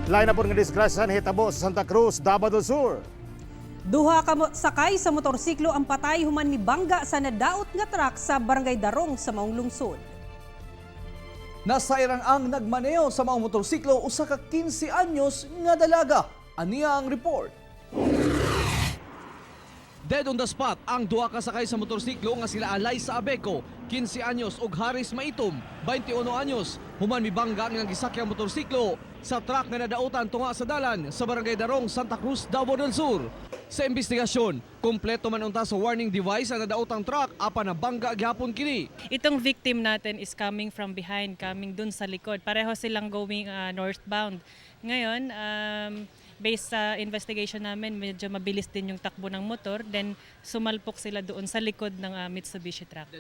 Lain na pod nga disgrasya nahitabo sa Santa Cruz, Davao del Sur. Duha ka sakay sa motorsiklo ang patay human mibangga sa nadaot nga truck sa Barangay Darong sa maong lungsod. Nasayrang ang nagmaneo sa mga motorsiklo usa ka 15 anyos nga dalaga. Aniya ang report. Dead on the spot ang duha ka sakay sa motorsiklo nga sila Alaysa Abeco, 15 anyos, ug Haris Maitum, 21 anyos. Human mibangga ang ilang gisakyang motorsiklo sa truck nga nadautan tunga sa dalan sa Barangay Darong, Santa Cruz, Davao del Sur. Sa investigasyon, kumpleto man unta sa warning device ang nadaotang truck apan nabangga gihapon kini. Itong victim natin is coming from behind, coming dun sa likod. Pareho silang going northbound. Ngayon, based sa investigation namin, medyo mabilis din yung takbo ng motor. Then, sumalpok sila doon sa likod ng Mitsubishi truck.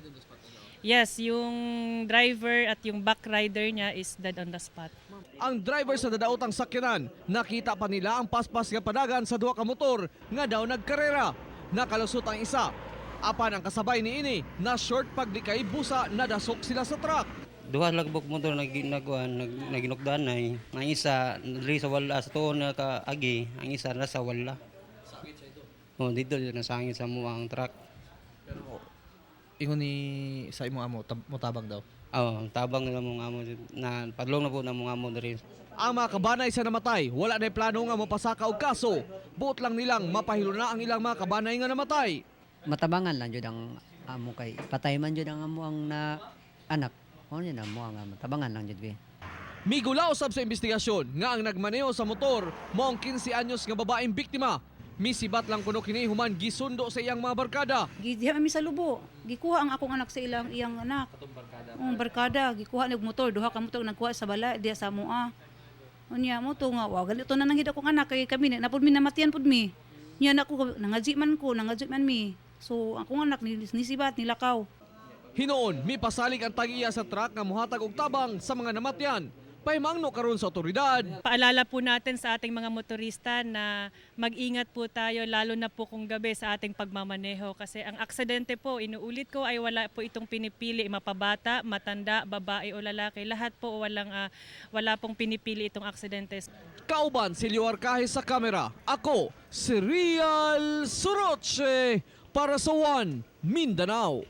Yes, yung driver at yung back rider niya is dead on the spot. Ang driver sa dadaotang sakyanan, nakita pa nila ang paspas nga padagan sa duha ka motor nga daw nagkarera. Nakalusot ang isa. Apan ang kasabay ni ini, na short paglikay busa nadasok sila sa truck. Duha lang buk motor nag nagkuan nag naginukdanay. Ang isa diri sa wala sa tuon na kaagi, ang isa nasa wala. Sangit sa ito. Oh, dito dito nasangit sa mo ang truck. Ingon ni sa imong amo motabang daw. Oh, tabang na mong amo na padlong na po na mong amo diri. Ang mga kabanay sa namatay, wala na plano nga mopasaka og kaso. Buot lang nilang mapahilo na ang ilang mga kabanay nga namatay. Matabangan lang jud ang amo kay patay man jud ang amo ang na anak mo na mo ang amo. Tabangan lang jud bi. Migula usab sa investigasyon nga ang nagmaneo sa motor mao ang 15 anyos nga babaeng biktima. Misibat lang kuno kini human gisundo sa iyang mga barkada. Gidiha mi sa lubo. Gikuha ang akong anak sa ilang iyang anak. Katong barkada. Ang barkada, gikuha nag motor, duha ka motor nagkuha sa bala diha sa moa. Unya mo to nga, wow, ganito na nanghid akong anak kay kami na pud mi namatian pud mi. Nya nako nangadji man ko, nangadji man mi. So akong anak ni nisibat nilakaw. Hinuon, mipasalig ang tag-iya sa truck nga mohatag og tabang sa mga namatyan. Pahimangno karon sa otoridad. Paalala po natin sa ating mga motorista na mag-ingat po tayo, lalo na po kung gabi sa ating pagmamaneho, kasi ang aksidente po, inuulit ko, ay wala po itong pinipili, mapabata, matanda, babae o lalaki, lahat po wala pong pinipili itong aksidente. Kauban si Leo Arcaje sa kamera. Ako, si Real Soroche para sa One Mindanao.